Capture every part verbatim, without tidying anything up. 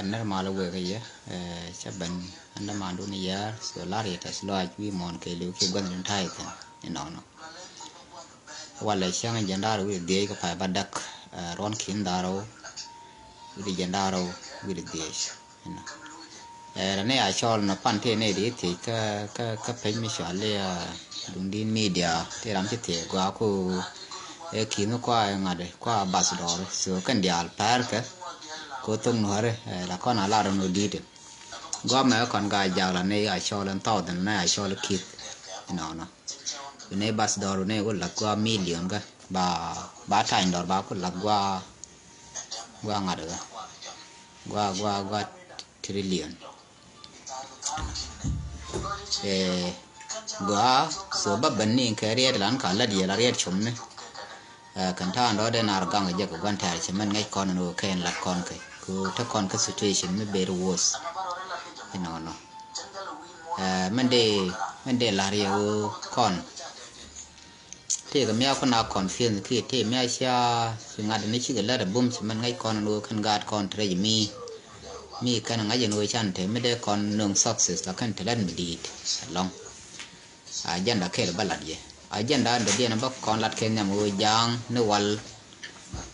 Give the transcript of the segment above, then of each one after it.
Nɛr mal wek yɛ, eh, cä ben ɛn dämandun yɛɛr, so lar yɛ tɛth lɔaac wi̱i̱ muɔ̱ɔ̱n kɛɛliw kiɛ gua̱th in ta̱a̱ ithin inɔnɔ. Walɛ cäŋ jiɛn da̱ŋ rɛw wi̱cdɛ dhieec kä pay bädäk, eh, ruɔ̱n ki̱n da̱ŋ rɛw wi̱cdɛ jiɛn da̱ŋ rɛw wi̱cdɛ dhieec. Inɔ. Eh, rɛ ni a cɔl nɔ pan ti ni di thiec kä, kä, kä page mi cɔal i̱, eh, Duŋdi̱n Media, ti ram ci thiec gɔaa ku, eh, ki̱n kua ŋa̱t kua ambassador. So kɛn diaal pɛr kɛ ko thok nuɔ̱ri, eh, la kɔn a lar nɔ di̱t. Gɔaa mɛ kɔn ka jak la ni a cɔl in thousand ni a cɔl ki̱th. Inɔnɔ. Bi ni ambassador ni ku lath gɔaa million kä ba, ba tany dɔr ba ku lath gɔaa, gɔaa ŋa̱t kä. Gɔaa, gɔaa, gɔaa trillion. Eh, gɔaa, so ba ben ni kɛ riɛt lan ka lät yɛ la riɛt com ni. Eh, kɛn ta̱a̱ dɔ̱ dee nar gaŋ jɛ kɛ gua̱n tɛɛr cɛ mɛn ŋäc kɔn ni wä kɛn lat kɔn kɛ. Ku te kɔn kä situation mi ber worse. Inɔnɔ. Eh, mɛn dee, mɛn dee lar yɛ wä kɔn. Tëëkɛ mia ku na confuse kiɛ tëë mia cia ci ŋa̱t ni cikɛ lät a bum ci mɛn ŋäc kɔn ni wä kɛn gaat kɔn te rɛc mi. Mi kɛn ŋa̱c ni wä can te mi dee kɔn nöŋ success la kɛn te lät mi di̱i̱t alɔŋ. Agenda kɛl bä lat yɛ. Agenda dɔ̱diɛn bä kɔn lat kɛ nhiam wä ja̱a̱ŋ ni wal.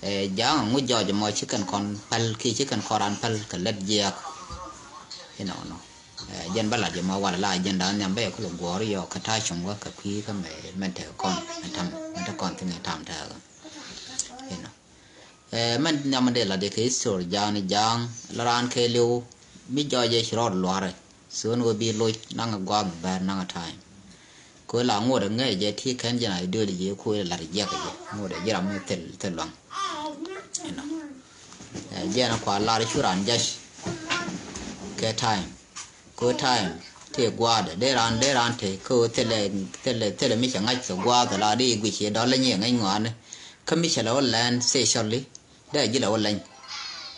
Eh, ja̱a̱ŋ ŋu jɔɔc mɔ ci kɛn kɔn päl kiɛ ci kɛn kɔn ran päl kɛ lät jiɛɛk. Inɔnɔ. Eh, jɛn bä lat yɛ mɔ wal la agenda nhiam bä yɛ kulɛ guɔ̱ɔ̱r yɔ kɛ ta̱a̱ cuŋ wä kɛ kui̱ kä mɛ mɛn te kɔn mɛ tam mɛ te kɔn thiŋ tam tɛɛkä. Inɔ. Eh, mɛn nhiam dee lat yɛ kɛ history ja̱a̱ŋ ni ja̱a̱ŋ la raan kɛɛliw mi jɔɔc yɛ ci rɔɔd lua̱rɛ. So ni wä bi loc naŋ a gua̱a̱th mi bɛr naŋ a time. Ko la ŋot a ŋäc jɛ ti kɛn jɛn ideology ko la lar jiɛk jɛ ŋot a jiram mi thil thil luaŋ. Inɔ. Eh, jɛn a kua lar cu ran jac kɛ time. Ko time ti gua̱a̱dɛ dee ran dee ran te ko thilɛ thilɛ thilɛ mi cɛ ŋa̱c kɛ gua̱a̱th la di guic yɛ dɔl leny yɛ ŋäc ŋɔaani. Kä mi cɛ lɛ wä lɛn sexually dee ji̱ lɛ wä leny.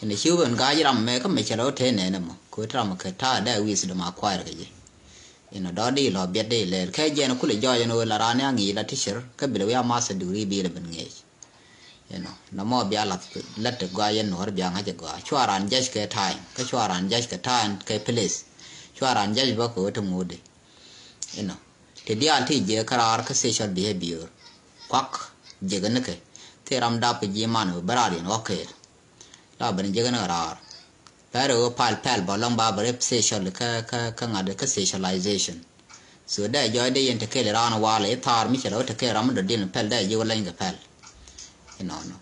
Inɔ ci wä ben ga̱a̱c ram mɛ kä mi cɛ lɛ wä te nɛn ɛmɔ ko ti ram kɛ ta̱a̱ dee wi̱i̱ dɔm a kuayr kɛ ji̱. Inɔ dɔ̱ di lɔ biɛt di lɛɛr kɛ jɛn kulɛ jɔɔc ɛn ɣöö la raan ya ŋi̱i̱c la teacher kä bilɛ wi̱i̱ a master degree bilɛ ben ŋi̱eec. Inɔ nɔmɔ bia lath lät ti gɔaa yɛn nuɔ̱ɔ̱r bia ŋa̱c ɛ gɔaa cua raan judge kɛ time kä cua raan judge kɛ time kɛ place. Cua raan judge bä kɛ ɣöö ti ŋuudi. Inɔ ti diaal ti jiɛ kä raar kä sexual behavior. Kuak jiɛk nikɛ thil ram dap kɛ ji̱ man bä raar yɛn ɣɔk kɛɛl. La ben jiɛk nikɛ raar. Pɛr ɣöö pal pɛl bä lɔŋ ba bä rep sexual kä kä kä ŋa̱t kä sexualization. So dee jɔɔc dee yɛn te kɛɛl raan wal i̱ thaar mi cɛ lɛ wä te kɛɛl ram mi dɔ̱diɛn pɛl dee ji̱ wä leny kɛ pɛl. Inɔnɔ.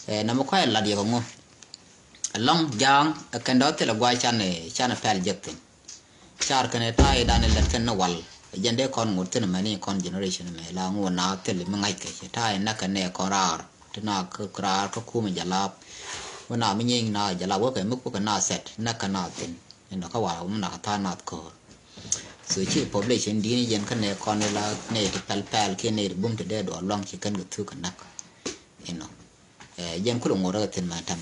Eh, namɛ kuay lat yɛ kɛ ŋu. Ɛlɔ̱ŋ ja̱a̱ŋ ɛ kɛn dɔ̱ thilɛ gua̱c canɛ canɛ pɛl jek thi̱n. Car kɛn ɛ ta̱a̱ i̱ dan ilɛt kɛn ni wal ɛ jɛn dee kɔn ŋot thi̱n mɛni kɔn generation mɛ la ŋot na thil mi ŋa̱ckɛ cɛ ta̱a̱ i̱ näk kɛn nɛ kɔn raar ti na raar kä kumɛ jalap. Wä na mi nyieeny na jalap wä kɛ mi kukɛ na sɛt näk kɛ na thi̱n. Inɔ kä wa mi na kɛ tha̱a̱ nath ko̱o̱r. So ci population di̱i̱n i̱ jɛn kä nɛ kɔn ila nɛ ti pɛl pɛl kiɛ nɛ ti bum ti dee duɔl luaŋ ci kɛn kɛ thuk kɛ näk. Inɔ. Eh, jɛn kulɛ ŋot rɛ kɛ thi̱n mɛ tɛm.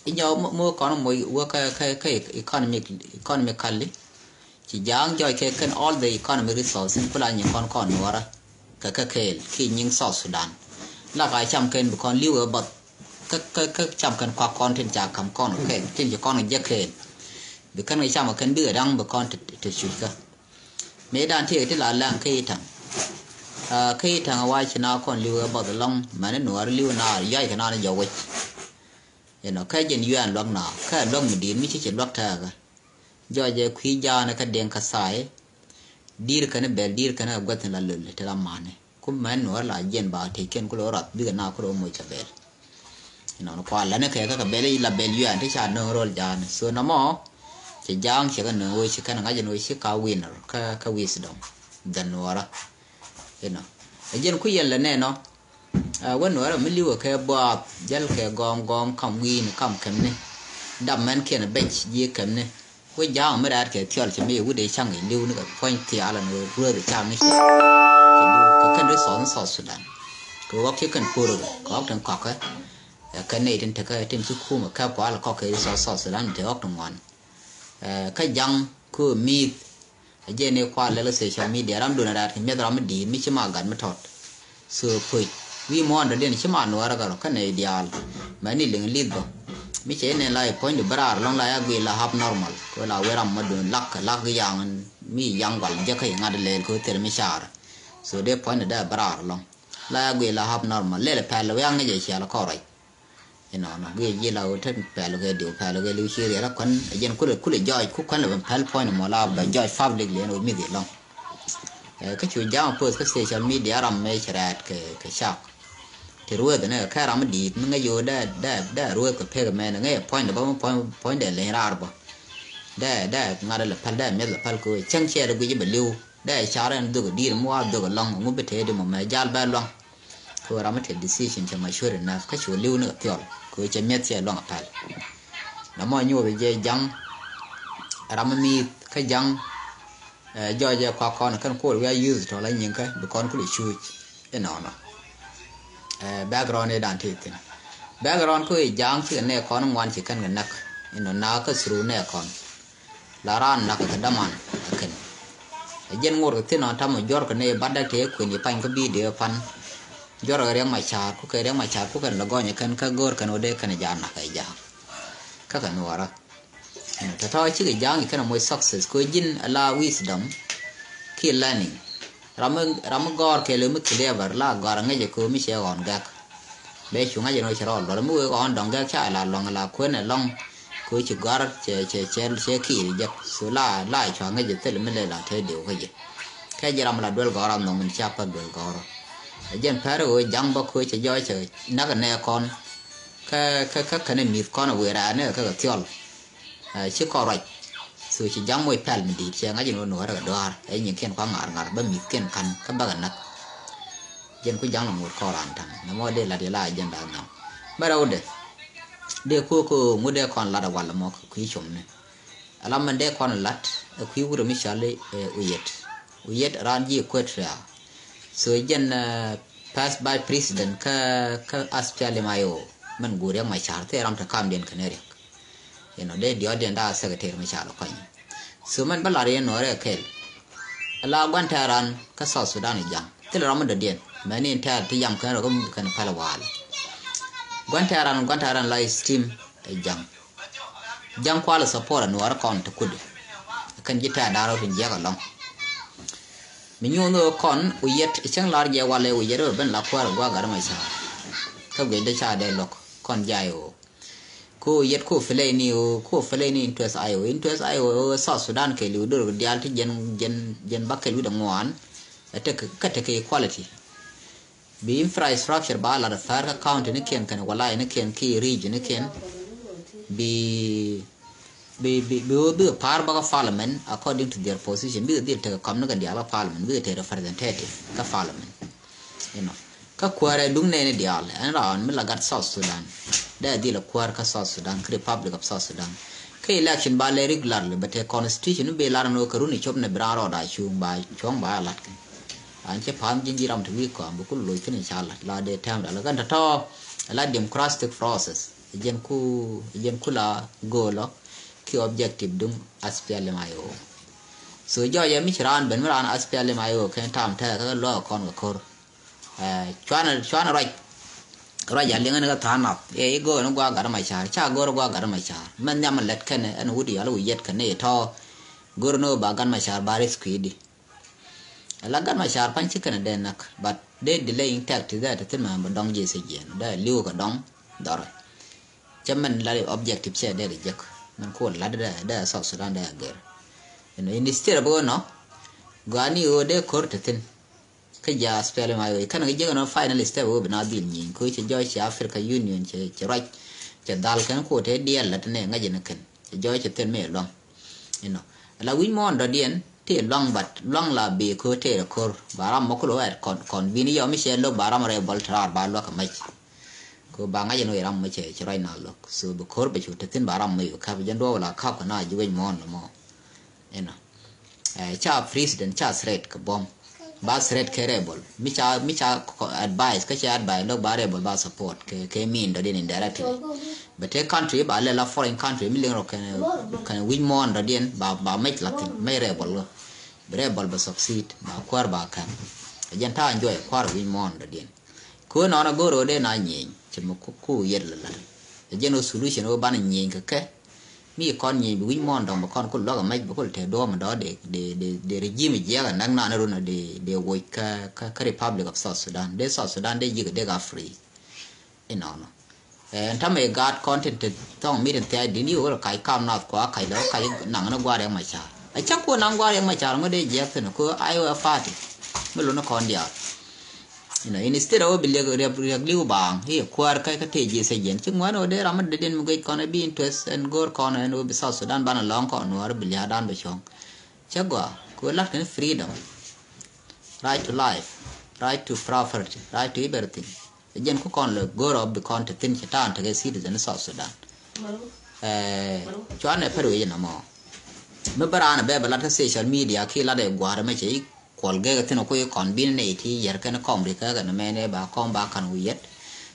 Inyɔ mo kɔn mo wä kä kä kä economic economically. Ci ja̱a̱ŋ jɔc kɛ kɛn all the economic resources in kula nyin kɔn kɔn nuɔrä. Kɛ kä kɛɛl ki nyin South Sudan. La ka cam kɛn bi kɔn li̱w ɛ bath. Kä kä kä cam kɛn kuak kɔn tin ca kam kɔn kɛ tin ci kɔn jɛ kɛɛl. Bi kɛn kɛ cam kɛn bikɛ da̱ŋ bi kɔn ti ti cuc kä. Mëë dan ti ti la laŋ kä itaŋ. Ah, kä itaŋ wa ci na kɔn li̱w ɛ bath lɔŋ mɛn nuɔr li̱w na yuac kɛ na ni jɔ wec. Inɔ kä jɛn yuan luak na kä luak mi di̱i̱t mi ci ci luak tɛɛkä. Jɔc ɛ kui̱ jaanɛ kä deŋ kä thaay. Di̱i̱r kɛn bɛl di̱i̱r kɛn gua̱th in la lol ti la manɛ. Ku mɛn nuɔr la jiɛn ba tec kɛn ku lɔ rath bikɛ na ku lɔ moc kɛ bɛl. Inɔn kua lani kɛ kä kɛ bɛl i̱ la bɛl yuan ti ca nööŋ rol jaanɛ. So nɔmɔ cɛ ja̱a̱ŋ cɛ kɛ nööŋ wee ci kɛn ŋa̱c in wee ci ka winner kä kä wisdom. Dhɛ nuɔrä. Inɔ ɛ jiɛn ku yɛn lɛ nɛnɔ. Ɛ wä nuɔrä mi li̱wä kɛ buath jäl kɛ gɔɔŋ gɔɔŋ kam wi̱i̱ni kam kɛmni. Dam mɛn kiɛn bec ji̱ kɛmni. Wä ja̱a̱ŋ mi rɛ̈ɛ̈t kɛ thiɔl cɛ mi wut dee ca̱ŋ i̱ li̱w ni kɛ puɔ̱ny thiaal ɛn ɣöö rueeth i̱ ca̱ŋ ni ciɛ. Kɛ kɛn ri South, South Sudan. Kɛ ɣɔk ci kɛn puur kɛ ɣɔk tin kɔ̱kä. Ɛ kɛn nɛy tin tekä tin ci kumɛ kɛp kual kɔk kɛ ri South, South Sudan te ɣɔk ti ŋuan. Ɛ kä ja̱ŋ kɛ ɣöö mi̱i̱th. Ɛ jɛn i̱ kual lɛl kä social media ram duun rɛ̈ɛ̈t kɛ mi̱eth ram mi di̱i̱t mi ci ma gat mi tɔt. So puc wi̱i̱ muɔ̱ɔ̱n dɔ̱diɛn ci ma nuɔɔrä kɛ rɔ kä nɛy diaal. Mɛn ni liŋ li̱th bä. Mi cɛ ni la i̱ puɔ̱ny di bä raar lɔŋ la ya gui la hap normal. Kɛ la wee ram ma dun lak, lak yaŋ mi yaŋ gual jɛ kä iŋat lɛl kɛ thil mi car. So dee puɔ̱ny di dee bä raar lɔŋ. La ya gui la hap normal. Lɛl pɛl wee aŋ jɛ cial kɔrɔc. Inɔnɔ gui ji la wee te pɛl kɛ diw pɛl kɛ liw ci riɛl kuan. Jɛn kulɛ kulɛ jɔɔc ku kuan lɛ ben pɛl puɔ̱ny mɔ la ben jɔɔc public liɛn wee mi di lɔŋ. Kä cu ja̱a̱ŋ post kä social media ram mëë ci rɛɛt kɛ cak. Ti rueeth ni kɛ ram mi di̱i̱t mi ŋäc yo̱o̱ dee dee dee rueeth kɛ pek mɛn ŋäc puɔ̱ny dee bä mi puɔ̱ny dee leny raar bä. Dee dee ŋa̱t lɛ päl dee mi̱eth lɛ päl kɛ cäŋ ciɛ dee guic bɛ li̱w dee car ɛn dhok di̱i̱t mi wa dhok lɔŋ ŋu bi tëë di mɔ mɛ jal bɛ luaŋ. Kɛ ram mi te decision cɛ ma cuet enough kä cu li̱w ni kɛ thiɔl kɛ cɛ mi̱eth ciɛ luaŋ a päl. Na mɔ nyuɔth jɛ ja̱ŋ ram mi mi̱i̱th kä ja̱ŋ. Jɔɔc ɛ kɔak kɔn kɛn kuɔl wiaa youth tɔ la nyiŋkä bi kɔn kulɛ cuuc. Inɔnɔ background idan ti thin. Background kä i̱ ja̱a̱ŋ cikɛ nɛ kɔn ŋuan ci kɛn kɛ näk. Inɔ na kä through nɛ kɔn la raan nak kɛ daman. Ɛ kɛn ɛ jɛn ŋot kɛ thin ɔn tamɔ juɔr kɛ nɛ bat dak tëë kuën i̱ pany kä bi dee pan. Juɔr kɛ riɛk ma ca̱a̱r kukɛ riɛk ma ca̱a̱r kukɛ lɛ gɔny kɛn kä go̱o̱r kɛn wä dee kɛn ja̱a̱ŋ nak kɛ ja̱a̱ŋ. Kä kɛ nuɔɔrä. Tɔ̱tɔ̱ cikɛ ja̱a̱ŋ i̱ kɛn a moc success kɛ ji̱n a la wisdom. Ki learning ram mi gɔ̱r kɛɛl mi clever la gɔ̱r a ŋäcɛ kɛ mi cɛ ɣɔn gɛk. Bɛ cu ŋa̱c ɛn ɣöö cɛ rɔɔl luɔt mi wee ɣɔn dɔ̱ŋ gɛk ca la luɔ̱ŋ la kuën ɛlɔ̱ŋ. Kɛ ci gɔ̱r cɛ cɛ cɛ cɛ kiir jek so la la cua ŋäcɛ thil mi lɛ la te diw kä jɛ. Kɛ ji̱ ram la duel gɔ̱r a nhɔŋ in ca pek duel gɔ̱r. A jɛn pɛr ɣöö ja̱ŋ bä kɛ cɛ jɔɔc cɛ näk nɛ kɔn. Kä kä kä kɛn mi̱th kɔn a wëë raan ni kä kɛ thiɔl. Ci kɔn ruac. So ci ja̱ŋ moc pɛl mi di̱i̱t cɛ ŋa̱c in wä nuɔ̱ɔ̱rä kɛ dɔaar ɛ nyiŋkiɛn kua ŋa̱r ŋa̱r bä mi̱thkiɛn ka̱n kä bäkɛ näk. Jɛn ku ja̱ŋ la ŋot kɔn raan ta̱ŋ nɛ mɔ dee lat yɛ la jɛn da̱a̱n nhɔk. Bä rɛwdɛ dee kuö kɛ ŋut dee kɔn lat ɛ wal mɔ kɛ kui̱ com ni. Ala mɛn dee kɔn lat ɛ kui̱ wurɛ mi cɔal i̱ Uyet. Uyet raan ji̱ Equatoria. So jɛn past vice president kä kä SPLM-IO mɛn guur Riɛk Macar thil ram te kamdiɛn kɛn Riɛk. Inɔ dee diɔ̱ɔ̱diɛn daa secretary mi ca lɔ kɔny. So mɛn bä lar yɛn nuɔɔrɛ kɛl. Ala gua̱n tɛ̈ran kä South Sudan i̱ ja̱ŋ thil ram mi dɔ̱diɛn mɛn in tɛ̈r ti yam kɛn rɔ kä muk kɛn päl waal. Gua̱n tɛ̈ran gua̱n tɛ̈ran la esteem i̱ ja̱ŋ. Ja̱ŋ kual support a nuɔɔrɛ kɔn ti kudi. Kɛn ji̱ tɛ̈r da̱r rɔ tin jiɛk alɔŋ. Mi nyuun ɣöö kɔn wi̱i̱ yɛt cäŋ lar jɛ walɛ wi̱i̱ yɛt ɣöö ben la kuäär gua̱a̱k gat ma ca̱a̱r. Kä guic dee ca dee lo̱k kɔn jay ɣöö ko yet ko filɛy ni ɣöö ko filɛy ni interest ay ɣöö interest ay ɣöö South Sudan kɛ liw dor dial ti jɛn jɛn jɛn bakɛl wi̱dɛ ŋuan. Kä tekɛ equality bi infrastructure ba lat athär kä county ni kiɛn kɛn walay ni kiɛn ki region ni kiɛn. Bi bi bi bi bi par ba kä parliament according to their position bi dhil tekɛ kɔm ni kɛ dial kä parliament bi tekɛ representative kä parliament. Inɔ kä kuäärɛ duŋ nɛɛni diaal ɛn raan mi la gat South Sudan. Dee dhil a kuäär kä South Sudan kä Republic of South Sudan. Kä election ba lɛ regularly bɛ te constitution mi bi lar ni wä kä runi cop ni bi raan rɔɔda cuŋ ba cuɔ̱ŋ ba lat kɛ. An cɛ pa̱a̱n ji̱n ji̱ ram ti wi̱i̱ kɔam bi kul loc thi̱n in ca lat la dee tɛm dal kɛn tɔ̱tɔ̱. La democratic process jɛn ku jɛn ku la go̱o̱lɔ. Ki objective duŋ SPLM-IO. So jɔɔcɛ mi ci raan ben mi raan SPLM-IO kɛn tam tɛɛk kä luɔk kɔn kɛ ko̱r. Cuanɛ cuanɛ ruac. Ruac a liŋä ni kä tha̱a̱ŋ nath ɛ i̱ go̱o̱r ni gua̱a̱k gat ma ca̱a̱r ca go̱o̱r gua̱a̱k gat ma ca̱a̱r mɛ nhiam lɛt kɛn ɛn wut yɔl wi̱i̱ yɛt kɛn ni tɔ̱. Go̱o̱r ni wä ba gat ma ca̱a̱r ba risk kui̱di. Ala gat ma ca̱a̱r pa̱ny ci kɛn dee näk but dee delaying tactic dee te thi̱n mɛ bɛ dɔŋ ji̱ thi̱ jiɛn dee li̱w kɛ dɔŋ dhɔrɛ. Cä mɛn la objective cɛ dee kɛ jek mɛn ko lat dee dee South Sudan dee a gɛr. Inɔ instead of ɣöö nɔ gɔaa ni ɣöö dee ko̱r te thi̱n. Kä ji̱ SPLM-IO kɛn kɛ jek ɛnɔ final step ɣöö bi na dhil nyieny ko̱ cɛ jɔɔc cɛ Africa Union cɛ cɛ ruac. Cɛ dhal kɛn ko te diɛɛl lat ni ŋäc ni kɛn cɛ jɔɔc cɛ thil mi luaŋ. Inɔ ala wi̱c muɔ̱ɔ̱n dɔ̱diɛn ti luaŋ but luaŋ la bi ko̱ tëë rɛ ko̱r ba ram mɔ kulo wɛɛt kɔn kɔn bini yɔ mi cɛ lo̱k ba ram rɛ bɔl tɛ raar ba luakä mɛc. Ko ba ŋa̱c ɛn wec ram mɔ cɛ cɛ ruac na lo̱k so bi ko̱r bɛ cu te thi̱n ba ram mɔ yɔ kap jɛn duɔk la kap kɛ na ji̱ wec muɔ̱ɔ̱n lɔ mɔ. Inɔ ca president ca threat kɛ bom. Ba threat kɛ rebel mi ca mi ca advice kä ca advice lok ba rebel ba support kɛ kɛ mean dɔ̱diɛn indirectly. Bɛ te country ba lɛ la foreign country mi liŋ rɔ kɛn kɛn wi̱c muɔ̱ɔ̱n dɔ̱diɛn ba ba mec la thin mec rebel kä. Bi rebel bɛ succeed ba kuäär ba kɛn. Ɛ jɛn ta̱a̱ enjoy kuäär wi̱c muɔ̱ɔ̱n dɔ̱diɛn. Kö nɔn a go̱o̱r ɣöö dee na nyieny cɛ mi ku ku yet lɛ la̱t. Ɛ jɛn ɣöö solution ɣöö banɛ nyieny kɛ kɛ. Mi kɔn nyieny bi wi̱c muɔ̱ɔ̱n dɔ̱ŋ bɛ kɔn kul luäk ɛmɛc bɛ kul te duɔ̱ɔ̱m dɔ̱ dee, dee, dee, dee regime jiɛk ɛ näk naan run ɛ dee, dee woc kä, kä, kä Republic of South Sudan. Dee South Sudan dee ji̱k ɛ dee ka free. Inɔnɔ. Ɛn tamɛ gaat kɔn tin te thɔŋ mi tin thiac di̱n i̱ ɣöö kac kam nath kua kac lɛ kac naŋ ni gua̱a̱r ɛ macar. Ɛ cäŋ kuɔ naŋ gua̱a̱r ɛ macar ŋɔ dee jiɛk thin kö I O F party. Mi luni kɔn diaal. Inɔ, instead of bi liɛk riɛk, riɛk li̱w baaŋ i̱ kuäär kä kä tëë ji̱ sɛ jiɛn ci ŋuan ɣöö dee ram mi dee diɛn mi guic kɔn ɛ bi interest ɛn go̱o̱r kɔn ɛn ɣöö bi South Sudan banɛ lɔ̱ŋ kɔn nuäär bi lia̱a̱ dan bi cuɔ̱ŋ. Cä gɔaa kö lat kɛn freedom, right to life, right to property, right to everything. Ɛ jɛn ku kɔn lɛ go̱o̱r ɔ bi kɔn te thi̱n ci ta̱a̱n tekɛ citizen South Sudan. Ɛɛ, cuanɛ pär wec inɔmɔ. Mi bä raan ɛ bɛ bɛ lat kä social media ki lat ɛ gua̱a̱r ɛmɛ cɛ i̱ kuɔl gek ɛ thi̱n ɛ kui̱ kɔn bin nɛy ti yɛr kɛn kɔm ri kä kɛn mɛn ɛ ba kɔm ba ka̱n wi̱i̱ yɛt.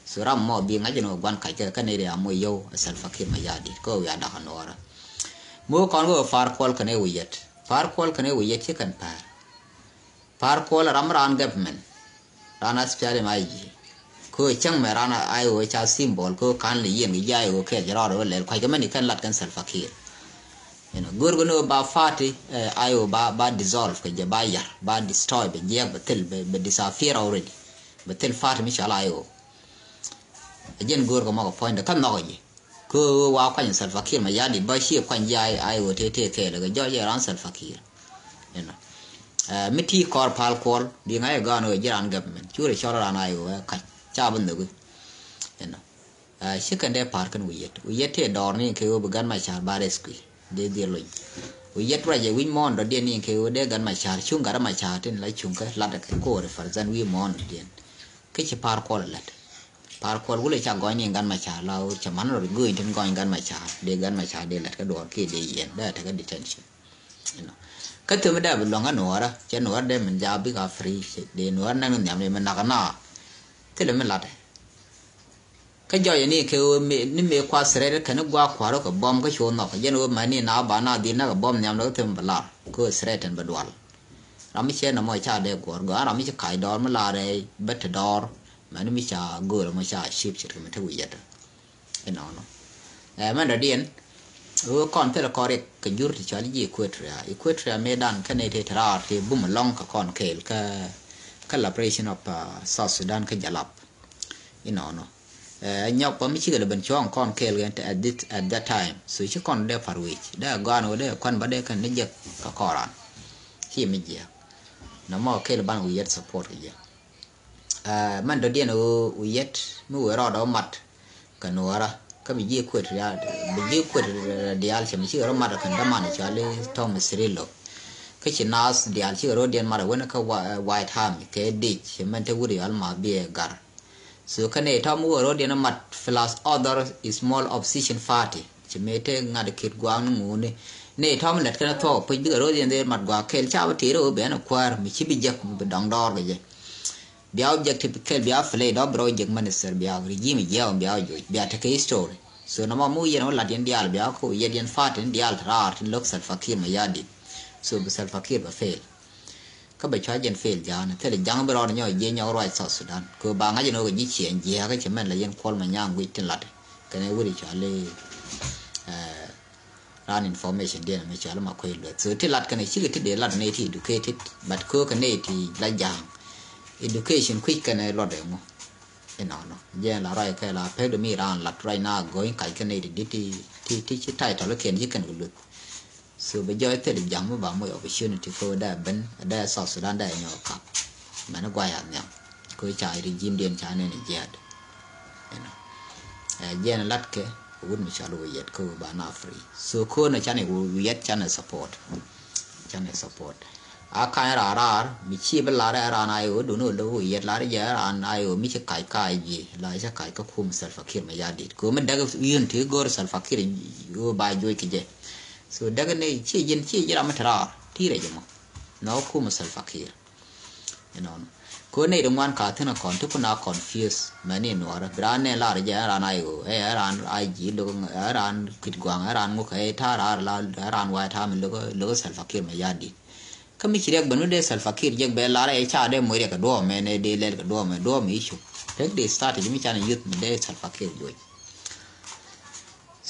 So ram mɔ bi ŋa̱c inɔ gua̱n kac kɛ kä nɛy ri amoc yio̱w ɛ Salva Kiir Mayardit kä wiaa da̱k ɛ nuɔɔrä. Mi wä kɔn wä pa̱a̱r kuɔl kɛn ɛ wi̱i̱ yɛt. Pa̱a̱r kuɔl kɛn ɛ wi̱i̱ yɛt ci kɛn pa̱a̱r. Pa̱a̱r kuɔl ram raan government. Raan aspiali ma yi. Ko cäŋ mɛ raan I O ca symbol ko kan li yen ki ji I O kɛ jɛ rɔɔd wä lɛl kuac kɛ mɛn ikɛn lat kɛn Salva Kiir. Inɔ go̱r gɛ ni wä ba party, eh, I O ba, ba dissolve kɛ jɛ ba yar ba destroy bɛ jiɛk bɛ thil bɛ, bɛ disappear already. Bɛ thil party mi cɔal I O. Ɛ jɛn go̱r kɛ mɔk ɛ puɔ̱nydɛ kä nhɔk ɛ jɛ. Kä ɣöö wa kuany Salva Kiir Mayardit ba ciɛ kuany ji̱ I O tëë tëë kɛɛl kɛ jɔɔc ɛ ran Salva Kiir. Inɔ. Ɛ, mi ti kɔr pa̱a̱r kuɔl bi ŋa̱c ɛ gɔaan ɣöö ji̱ ran government cu rɛ cɔl ran I O ɛ kac ca bi nhök i̱. Inɔ. Ɛ, ci kɛn dee pa̱a̱r kɛn wi̱i̱ yɛt wi̱i̱ yɛt tëë dɔɔr ni kɛ ɣöö bi Gat Macar ba rescue dee dhil lony. Wi̱i̱ yɛt ruacɛ wi̱c muɔ̱ɔ̱n dɔ̱diɛn ni kɛ ɣöö dee Gat Macar cuŋ Gat Macar tin la cuŋ kä lat kɛ ko represent wi̱i̱ muɔ̱ɔ̱n dɔ̱diɛn. Kä ci pa̱a̱r kuɔl ɛ lät. Pa̱a̱r kuɔl wulɛ ca gɔ̱ny ni Gat Macar la ɣöö cɛ man rɔ gööny tin gɔ̱ny Gat Macar dee Gat Macar dee lät kä duɔɔr kiɛ dee yiɛn dee tekɛ detention. Inɔ. Kä thömi dee bi luäŋ kä nuɔɔrä cɛ nuɔɔrä dee min jaa bik a free dee nuɔɔrä näk ni nhiam ni mi nak na. Thilɛ mi latɛ. Kä jɔyɛ ni kɛ ɣöö mi, ni mëë kua threat kɛn ni gua̱a̱k kua̱r ɣä kɛ bɔm kä cu nhɔk jɛn ɣöö mɛni na ba na dhil na kɛ bɔm nhiam ni kä thömi bɛ lar kä ɣöö threat ɛn bɛ dual. Ram mi cɛ nɔmɔ ca dee guɔ̱r gɔaa ram mi ci kac dɔɔr mi lar ɛ bä te dɔɔr. Mɛn mi ca göör mɔ ca cip ce̱tkɛ mi te wi̱i̱ yɛt. Inɔnɔ. Ɛ mɛn dɔ̱diɛn ɣöö kɔn thilɛ kɔn riɛk kɛ jur ti cɔal ji̱ Equatoria. Equatoria mëëdan kä nɛy tëë te raar tëë bum ɛlɔ̱ŋ kɛ kɔn kɛɛl kä, kä liberation of, uh, South Sudan kä Jalap. Inɔnɔ. Ɛ nyɔk pa mi cikɛ lɛ ben cuɔ̱ɔ̱ŋ kɔn kɛɛl kɛn at this, at that time. So ci kɔn dee par wec dee gɔaan wä dee kuan ba dee kɛn ni jek kɛ kɔran. Ci mi jiɛk. Nɔmɔ kɛɛl ban wi̱i̱ yɛt support kɛ jɛ. Ɛ mɛn dɔ̱diɛn ɣöö wi̱i̱ yɛt mi wëë rɔɔdɛ wä mat kɛ nuɔɔrä kä bi ji̱ kuet diaal, bi ji̱ kuet diaal cɛ mi cikɛ rɔ mat kɛn däman cɔali Thomas Cirillo. Kä ci naath diaal cikɛ rɔɔdiɛn mat ɛ wen kä Wa-, White Army kɛ dic cɛ mɛn te wut yɔal ma biɛ gar. So kä nɛy tɔ̱ mi wä ro̱diɛn mat plus other small opposition party. Ci mëë te ŋa̱t kit gua̱a̱ŋ ni ŋuuni. Nɛy tɔ̱ mi lät kɛn thuɔ̱k puc bikɛ ro̱diɛn dhil mat gua̱a̱k kɛl ca bi ti̱i̱r ɣöö bɛn ɛ kuäär mi ci bi jek mi bi dɔ̱ŋ dɔɔr kɛ jɛ. Bia objective kɛl bia play dɔ̱ bi rɔ jek minister bia regime jiɛɛk bia joc bia tekɛ history. So nɔmɔ mi wä yɛn wä lat yɛn diaal bia ko yɛt yɛn party ni diaal te raar tin lo̱k Salva Kiir Mayardit. So bi Salva Kiir bɛ fail. Kä bɛ cua jɛn fail ja̱a̱n thilɛ ja̱ŋ bi rɔɔd nyɔk jiɛ nyɔk ruac South Sudan. Kɛ ba ŋa̱c ɛn ɣöö kɛ ji̱ ciɛɛn jiääk kä cɛ mɛn la yɛn kuɔl ma nyaŋ guic tin lat. Kɛn ɛ wuri cua li, eh, ran information diɛn mɛ cua li ma kuec lueth. So ti lat kɛn ɛ cikɛ ti dee lat nɛy ti educated, but kɛ kɛ nɛy ti la ja̱a̱ŋ. Education kui̱c kɛn ɛ luɔt ɛ ŋu. Inɔnɔ. Jɛn la ruac kɛ la pek di mi ran lat ruac na go̱o̱ny kac kɛn nɛy ti di ti, ti, ti ci title kɛn ci kɛn kɛ lueth. So bɛ jɔɔc thil ja̱ŋ mi ba moc opportunity kä wä dee ben dee South Sudan dee nyɔk kap. Mɛn guay a nhiam kä ca regime diɛn ca nɛn jiɛɛd. You know. Ɛ jɛn lat kɛ wut mi cɔl wä yɛt kä wä ba na free. So kä na can wä yɛt can support. Can support. A ka̱ny raar raar mi ci bi lar ɛ ran I O dun wä lo̱k wä yɛt lar jɛ ran I O mi ci kac kac ji̱ la ci kac kä kum Salva Kiir Mayardit. Kä mi däk yun ti go̱r Salva Kiir wä ba joc kɛ jɛ. So däk ni ci ji̱n ci ji̱ ram mi te raar ti rɛ jɛ mɔ. Nɔ kum Salva Kiir. Inɔnɔ. Ko nɛy ti ŋuan ka thi̱n a kɔn ti kun a confuse mɛni nuɔrä bi raan nɛ lar jɛ ɛ ran I O ɛ ran I G lo̱k ɛ ran kui̱t gua̱a̱ŋ ɛ ran ŋuk ɛ ta̱a̱ raar la ɛ ran wa̱a̱ ta̱a̱ mi lo̱k lo̱k Salva Kiir Mayardit. Kä mi ci riɛk ben mi dee Salva Kiir jek bɛ lar ɛ ca dee moc riɛk kɛ duɔ̱ɔ̱p mɛ nɛ dee lɛl kɛ duɔ̱ɔ̱p mɛ duɔ̱ɔ̱p mɛ i̱ cuk. Tek dee strategy mi can youth mi dee Salva Kiir juɔc.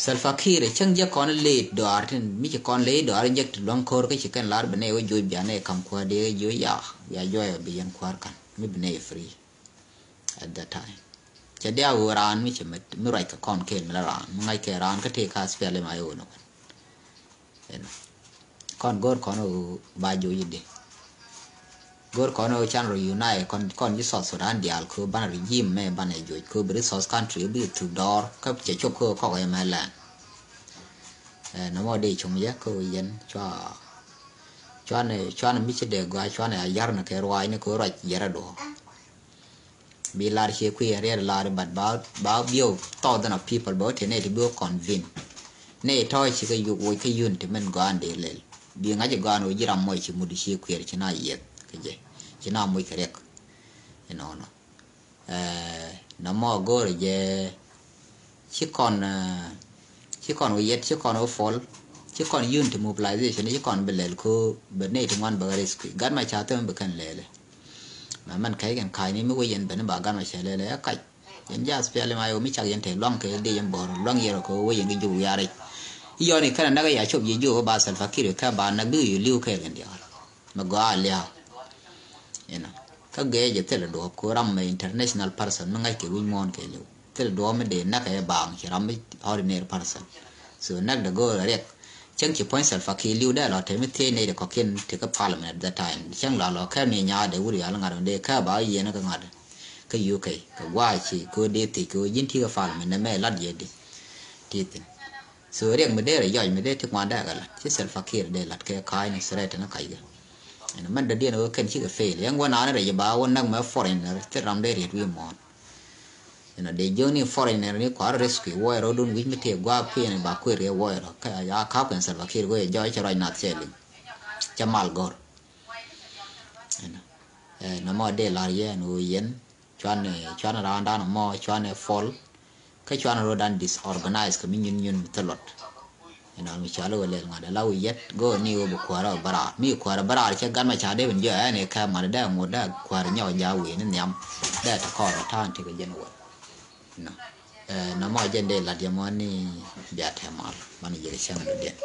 Salva Kiir cäŋ jɛ kɔn leet dɔaar tin mi ci kɔn leet dɔaar jek ti luäŋ ko̱r kä ci kɛn lar bi nɛy wä juɔc bia nɛy ka̱m kuäär dee wä juɔc ya. Bia juɔc bi yɛn kuäär ka̱n mi bi nɛy free at that time. Cɛ dia ɣöö raan mi ci mi ruac kɛ kɔn kel mi la raan mi ŋa̱c kɛ raan kä tëë ka spiali ma yɛ wä ni wän. Kɔn go̱r kɔn ɣöö ba juɔc i̱di. Go̱r kɔn ɣöö can rɔ unite kɔn ji̱ South Sudan diaal kɛ ɣöö banɛ regime mɛ banɛ juɔc kɛ ɣöö bi resource country bi thuk dɔɔr kä cɛ cop kɛ ɣöö kɔk ɛ mɛ lɛn. Nɔmɔ dee cum yɛ kɛ ɣöö yɛn cua cuanɛ cuanɛ mi ci dee gɔaa cuanɛ a yar ni kɛ ruaacni kɛ ɣöö ruac yɛrɛ duɔ̱ɔ̱r. Bi lar cie kui̱ riɛt lar but ba ba bieu thousand of people bɛ wä te ne ti bieu convene. Ne tɔ ci kɛ yuk woc kɛ unity min gɔan de lel. Bi ŋa̱c gɔan wä ji̱ ram moc ci mut cie kuiɛr ci na yieth kɛ jɛ ci na moc kɛ riɛk. Inɔnɔ. Nɔmɔ go̱o̱rɛ jɛ ci kɔn ci kɔn wä yɛt ci kɔn wä fol ci kɔn unity mobilization ci kɔn bi lɛl ko bɛ ney ti ŋuan bɛ ɣä rescue gat ma ca thäm bi kɛn lɛlɛ. Ma mɛn ka̱c kɛn ka̱c ni mi wä yɛn bɛn ba gat ma ca lɛlɛ ɛ kac. Yɛn jaas piali ma yɛ wä mi cak yɛn te luaŋ kɛ dee yɛn bɔr luaŋ yɛrɛ ko wä yɛn kɛ juw wiarɛ. Yɔni kɛn a nak ya cop yɛ juw ba Salva Kiir kɛ ba nak bi yɛ liw kɛɛl kɛn diaal. Mɛ gɔaa lia̱a̱. Inɔ kä gɛɛ jɛ thilɛ duɔ̱ɔ̱p ko ram mɛ international person mi ŋa̱c kɛ wi̱c muɔ̱ɔ̱n kɛ liw thilɛ duɔ̱ɔ̱p mi dee näk ɛ baaŋ ci ram mi ordinary person. So näk dɛ go̱o̱r ɛ riɛk cäŋ ci puɔ̱ny Salva Kiir liw dee lɔ te mi thiec ney dɛ kɔ̱kiɛn ti kä parliament at that time cäŋ lɔ lɔ kɛ mi nyaat dee wut yal ŋa̱t dee kɛ ba yieen kä ŋa̱t kä UK kɛ gua̱a̱ ci ko dee thiec ko ji̱n ti kä parliament nɛ mɛ lat yɛ di ti thin. So riɛk mi dee rɛ yɔc mi dee ti ŋuan dee kɛ lat ci Salva Kiir dee lat kɛ ka̱a̱c ni threat ni ka̱c kɛ. Ɛn mɛn dee diɛn ɣöö kɛn cikɛ fail yɛn wä naan rɛc ba wä näk mɛ foreigner thil ram dee riet wi̱i̱ muɔ̱ɔ̱n. Ɛn dee jiökni foreigner ni kua̱r rescue wä rɔdun wi̱c mi tëë gua̱a̱p kui̱n ba kui̱ riet wä rɔ kä ya ka̱p kɛn Salva Kiir wee jɔc cɛ ruac nath cɛ liŋ. Cɛ mal gɔ̱r. Ɛn nɔmɔ dee la̱r yɛn ɣöö yɛn cuanɛ cuanɛ raandan mɔ cuanɛ fol. Kä cuanɛ rodan disorganize kɛ mi nyun nyun mi thilot. Inɔ mi cuali wä lɛl ŋa̱t ala wä yɛt go̱o̱r ni wä bi kuäärä wä bäraar mi kuäärä bäraar cɛ gat ma ca dee bin jiɔ ɛn ikä mat dee ŋut dee kuäär nyɔk ja wi̱i̱ ni nhiam. Dee ti kɔɔr wä ta̱a̱n ti kɛ jɛn wä. Inɔ nɔmɔ jɛn dee lat yɛ mɔ ni bia tɛmal man jiɛ kɛ cɛŋ dɔ̱diɛn.